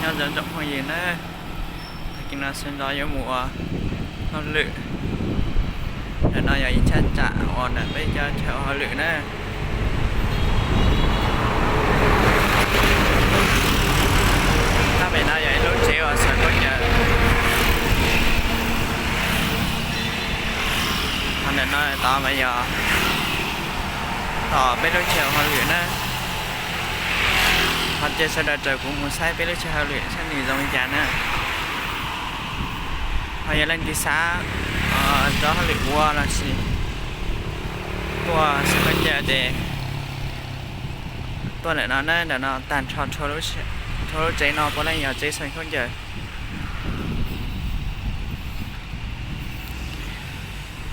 Nyob zoo tsoom phooj ywg na, tag kis no sawv ntxov yuav mus ua hauj lwm. Ntawm no yog ib cheeb tsam uas ntawm peb cov chaw ua hauj lwm na. Tag pem no yog ib lub tsev uas xaws khaub ncaws. Ho ntawm no tod mas yog tom peb lub chaw ua hauj lwm na. Ho cia sawv daws raws kuv mus saib peb lub chaw ua hauj lwm saib nws zoo li cas na. Ho yog leej twg xav rov hauj lwm ua los sis tuaj xaws khaub ncaws ces tuaj ntawm no na, ntawm no tag nrho rau lub tsev no puav leej yog tsev xaws khaub ncaws.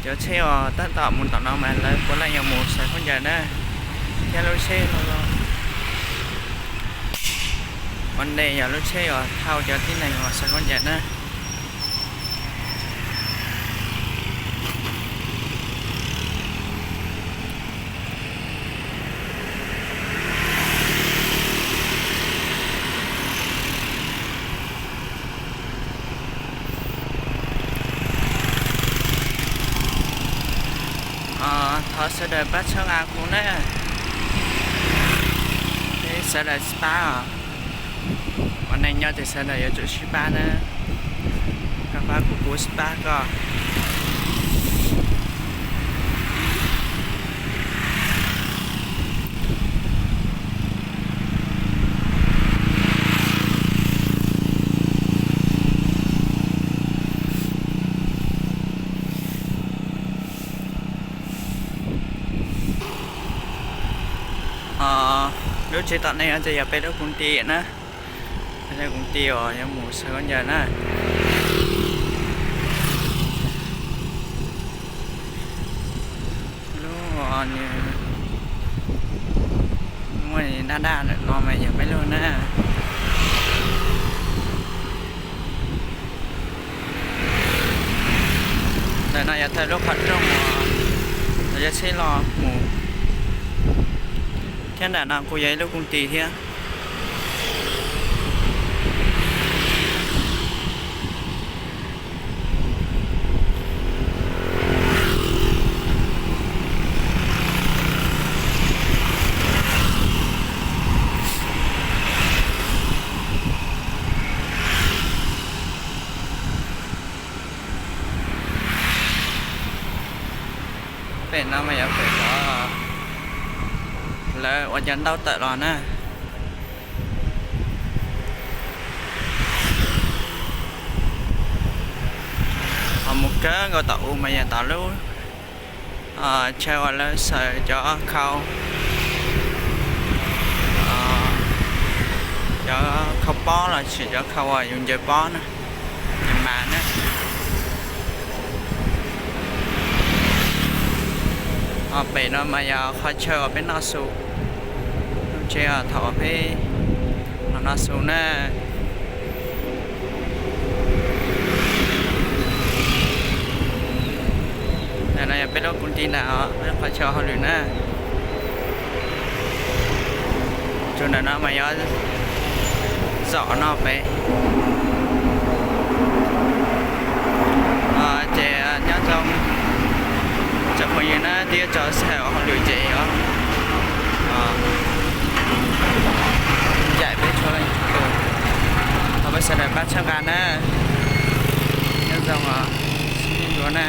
Cov tsheb uas tab tom mus tom no mas lawv puav leej yog mus xaws khaub ncaws na, thiab lub tsheb los ua ntej yog lub tsheb uas thauj cov tib neeg uas xaws khaub ncaws na. Thov sawv daws pab txhawb nqa kuv na, sawv daws sib pab os. Ua neej nyob ces sawv daws yuav tsum sib pab na, koj pab kuv kuv sib pab koj. Lub tsev tom nej ces yog peb lub koom ti na, peb lub koom ti uas yuav mus xaws khaub ncaws na. Lub muaj daj daj lawm no mas yog peb lub na. Ntawm no yog thawj lub qhov rooj uas lawv cov tsheb los mus, thiab ntawm no kuj yog ib lub koom ti thiab. Pem no mas yog pem cov lawv ua cov ntaub tawm los na. Ho mus kawg nkaus tom u mas yog tom lub chaw uas lawv xaws cov khau, cov khau pob los sis cov khau uas yus ncaws pob na, ncaws mas na. Ho pem no mas yog qhov chaw uas peb noj su, lub tsev thaum uas peb los noj su na. Ntawm no yog peb lub koom ti ntawm peb qhov chaw hauj lwm na. Tus ntawm no mas yog zom no pem. Ces nyob zoo tsoom phooj ywg na, twb yuav tsaus sij hawm ua hauj lwm ces yuav ncaim peb txhua leej txhua tus, thov peb sawv daws pab txhawb nqa na. Nyob zoo os, sib ntsib dua na.